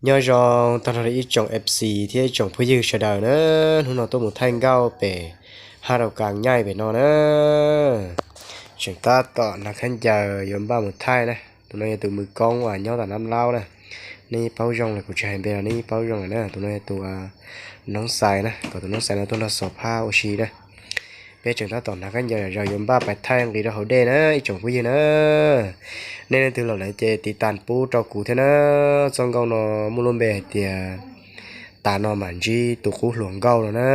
Nyob zoo tag nrho ib tsoom F C thiab ib tsoom phooj ywg sawv daws na, hnub no tuaj mus thaij nkauj pem hab rau kas nyaij pem no na. Tseem tab tom hnav khaub ncaws yuav npaj mus thaij na. Tus no yog tus mws koob uas nyob tom Nab Laub na. Nej paub zoo lawm, kuv tsis hais npe los nej paub zoo lawm na. Tus no yog tus noob xais na, kom tus noob xais no tuaj nrog xov phab ua si na. Peb tseem tab tom hnav khaub ncaws zom zaws yuav npaj pais thaij nqis rau hauv dej na ib tsoom phooj ywg na. Nej leej twg los lawm ces tiv tas pub rau kuv thiab na. Txoj nkauj no muaj lub npe hais tias tas no mam ntsib tus qub hluas nkauj no na.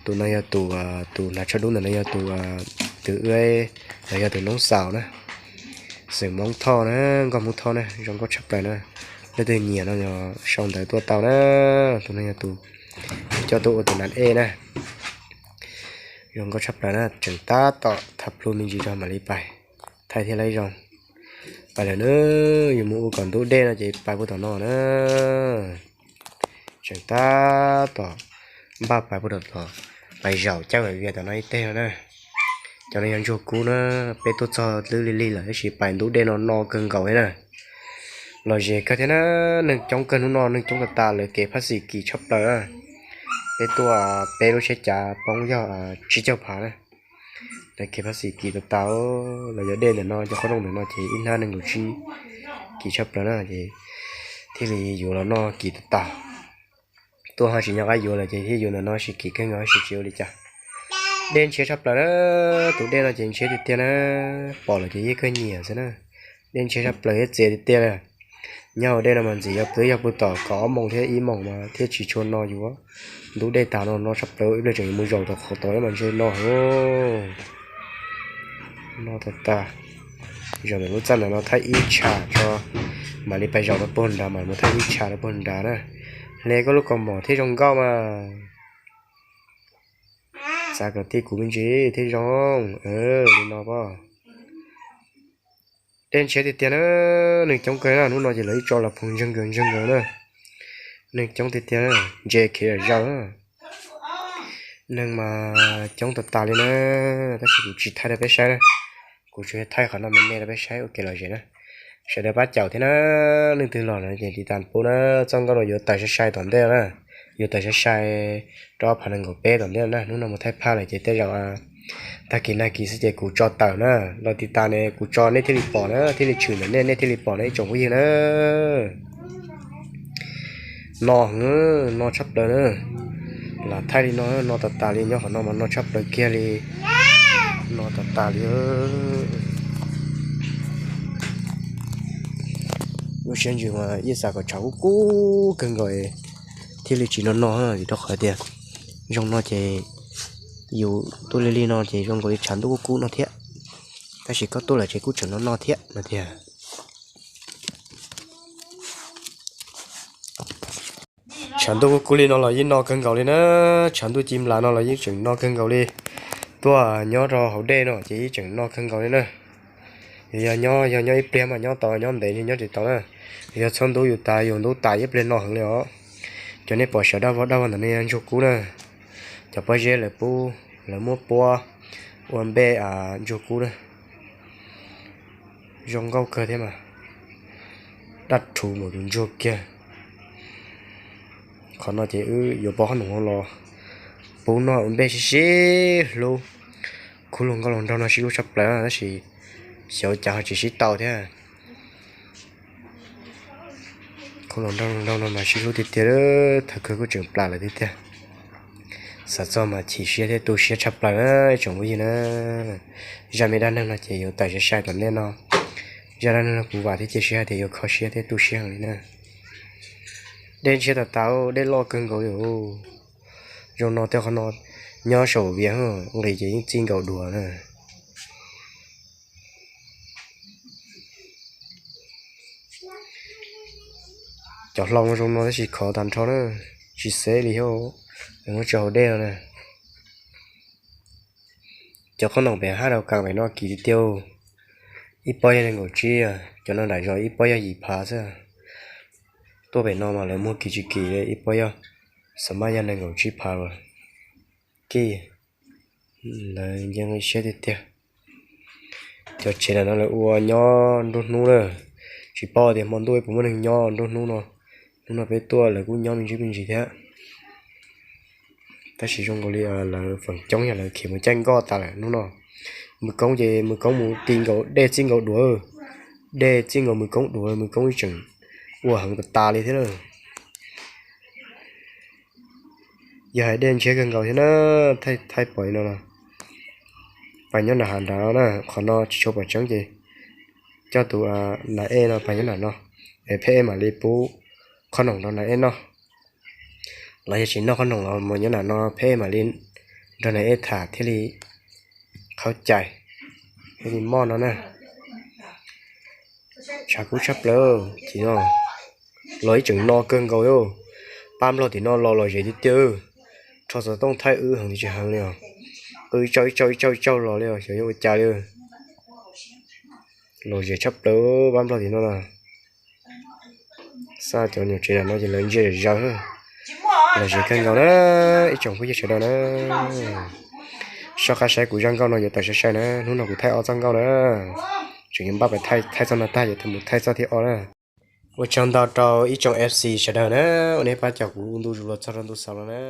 Tus no yog tus, tus hnav tsho dub ntawm no yog tus, tus wb, los yog tus noob xaus na. Xeem Hmoob Thoj na, nkauj Hmoob Thoj na, zoo nkauj tshaj plaws na. Leej twg nyiam no yog sau ntawv tuaj tau na. Tus no yog tus coj tuaj ua tus nas ej na. Zoo nkauj tshaj plaws na, tseem tab tom thab plhu me ntsis rau mam li pais thaij thiab lawm zoo. Pais lawm na, yuav mus ua kom ntub dej no ces pais puag tom no na. Tseem tab tom npaj pais puag tom, pais zaum caj vias tom no ib teg no na. Cov no yog ntsuag kub na, peb tuaj txog twb lig lig lawm tab sis pais ntub dej no no kawg nkaus li na. Los ze kawg thiab na, neeg coob kawg hnub no, neeg coob tas tas lawv kev phab xim kim tshaj plaws na. Peb tuaj peb lub tsheb cav poob yog tsib caug phav na. Lawv kev phab xim kim tas tas, los yog dej ntawm no cov qhob nooj ntawm no ces ib hnab nees nkaum tsib kim tshaj plaws na ces thiaj li yuav los noj kim tas tas. Tuaj ho tsis nco qab yuav lawm ces thiaj yuav ntawm no sis kim kawg nkaus sis tsis ua li cas. Dej ntshiab tshaj plaws na, tus dej no ces ntshiab tiag tiag na, pom lawm ces yeej kawg nyiam xwb na. Dej ntshiab tshaj plaws thiab txias tiag tiag li. Nyob hauv dej no mas ntxim yog twb yog puag tom kaum ob moos thiab ib moos mas thiaj tsis tshua no yuav. Ntub dej tas no no tshaj plaws, ib pliag tseem yuav mus zaum tom qhov tod mas ntshe no heev. No tas tas, zaum ntawm lub txaj ntawm no thaij ib tsham tso, mam li pais zaum rau puag nrad, mam mus thaij ib tsham rau puag nrad na. Hle koj lub kaus mom thiab zoo nkauj mas. Txav kom tij kuv me ntsis thiab zoo li no pob. Dej ntshiab tiag tiag na, neeg coob kawg na, hnub no ces lawv ib tso los phoom ntseeg nkaws ntseeg nkaws na. Neeg coob tiag tiag, ntses khiav zom zaws na. Neeg mas coob tas tas li na, tab sis kuv tsis thaij rau peb saib na. Kuv tsuas yog thaij qhov no me me rau peb saib ua kev lom zem na. Sawv daws pab caum thiab na, leej twg los lawm ces tiv tas pub na, txoj nkauj no yuav tawm sai sai tom ntej na. Yuav tawm sai sai rau ob phav nees nkaum peb tom ntej na, hnub no mus thaij phaj lawm ces tej zaum tag kis nag kis xwb ces kuv tso tawm na. Los tiv tas ne kuv tso nej thiaj li pom na, thiaj li tshwm ntawm nej, nej thiaj li pom na ib tsoom phooj ywg na. No heev, no tshaj plaws na. Lam thaij li no, no tas tas li, nyob qhov no mas no tshaj plaws kiag li. No tas tas li. Lub siab ntsws mas yeej xav kom tshav kub kub kawg nkaus thiaj li tsis no no, vim rau qhov tias zoo no ces yus tuaj li li no ces zoo nkaus li tshav ntuj kub kub no thiab. Tab sis koj tuaj lawm ces kuj tseem no no thiab no tiag. Tshav ntuj kub kub li no los yeej no kawg nkaus li na, tshav ntuj ci nplas no los yeej tseem no kawg nkaus li. Tuaj nyob rau hauv dej no ces yeej tseem no kawg nkaus li na. Yog nyob, yog nyob ib pliag mas nyob tau, nyob ntev nyob tsis tau na. Yog txhob ntub yus tas, yus ntub tas ib pliag no heev li os. Cov nej pom sawv daj vog daj vog ntawm no yog ntsuag kub na. Cov pob zeb lawv pub, lawv muab puab ua npe ntsuag kub na. Zoo nkauj kawg thiab mas, daj rhuv npaum tus ntsuag kiag. Qhov no ces wb yuav pov qhob noom los pub noj ua npe sib sib hlub. Khub hluas nkauj hluas nraug no sib hlub tshaj plaws tab sis xyov cas ho tsis sib tau thiab. Khub hluas nkauj hluas nraug no mas sib hlub tiag tiag, thawj khwv kuj tseem plam lawm tiag tiag. Xav txog mas chim siab thiab tu siab tshaj plaws na ib tsoom phooj ywg na. Zaj me dab neeg no ces yuav tawm sai sai tom ntej no. Zaj dab neeg no kuv vam thiab cia siab hais tias yuav kho siab thiab tu siab heev li na. Dej ntshiab tas tas, dej loj kawg nkaus li. Zoo no tej qhov no nyob saum vias nqis ces yeej txij nkaus dua na. Cov hlau zoo no tab sis khov tag nrho na, tsis xeb li thiab. Muab tso hauv dej no na. Cov qhob noom pem hab rau kas pem no kim tiag tiag. Ib pob yog nees nkaum tsib, cov no nram zos ib pob yog yim phav xwb. Tuaj pem no mas lawv muag kim tsis kim li, ib pob yog, xav mas yog nees nkaum tsib phav lawm. Kij, lawv nce nqi siab tiag tiag. Cov tsev ntawm no lawv ua nyob nruab hnub lawm. Tsis paub tias hmo ntuj puas muaj neeg nyob nruab hnub no. Hnub no peb tuaj lawv kuj nyob me ntsis me ntsis thiab. Tab sis zoo nkaus li lawv feem coob yog lawv khiav mus caij nkoj tas lawm hnub no. Mws koob ces mws koob mus ti nkaus dej txij nkaus duav. Dej txij nkaus mws koob duav, mws koob ib tseem ua heev tas tas li thiab na. Yog hais dej ntshiab kawg nkaus thiab na. Thaij pom li no no, pab nyob nram hav nrad no na, qhov no tsis tshua pom tseeb ces coj tus nas ej no pab nyob nram no, es pheb ej mam li pub qhob noom rau nas ej noj. Los yog tsis noj qhob noom los mus nyob nram no, pheb ej mam li nrog nas ej tham thiaj li qhaub cai, thiaj li moj no na. Tshav kub tshaj plaws tim no, los ib tseem no kawg nkaus li. Pab nplog tim no los lom zem tiag tiag, rho xov tooj thaij wb heev li tsis heev li os. Wb ib tsaug ib tsaug ib tsaug ib tsaug los li os, xyov yuav ua cas li. Lom zem tshaj plaws pab nplog tim no na. Xav cov nyuam tsev nram no ces lawv ntsia zom zaws, lom zem kawg nkaus na. Ib tsoom phooj ywg sawv daws na, soj qab saib kuv zaj nkauj no yuav tawm sai sai na. Hnub no kuv thaij ob txoj nkauj na, tseem yuav npaj pas thaij txoj no tag yuav mus thaij txoj thib ob na. Ua tsaug ntau rau ib tsoom F C sawv daws na, uas nej pab cog kuv ntu zus los txog rau ntu xaus no na.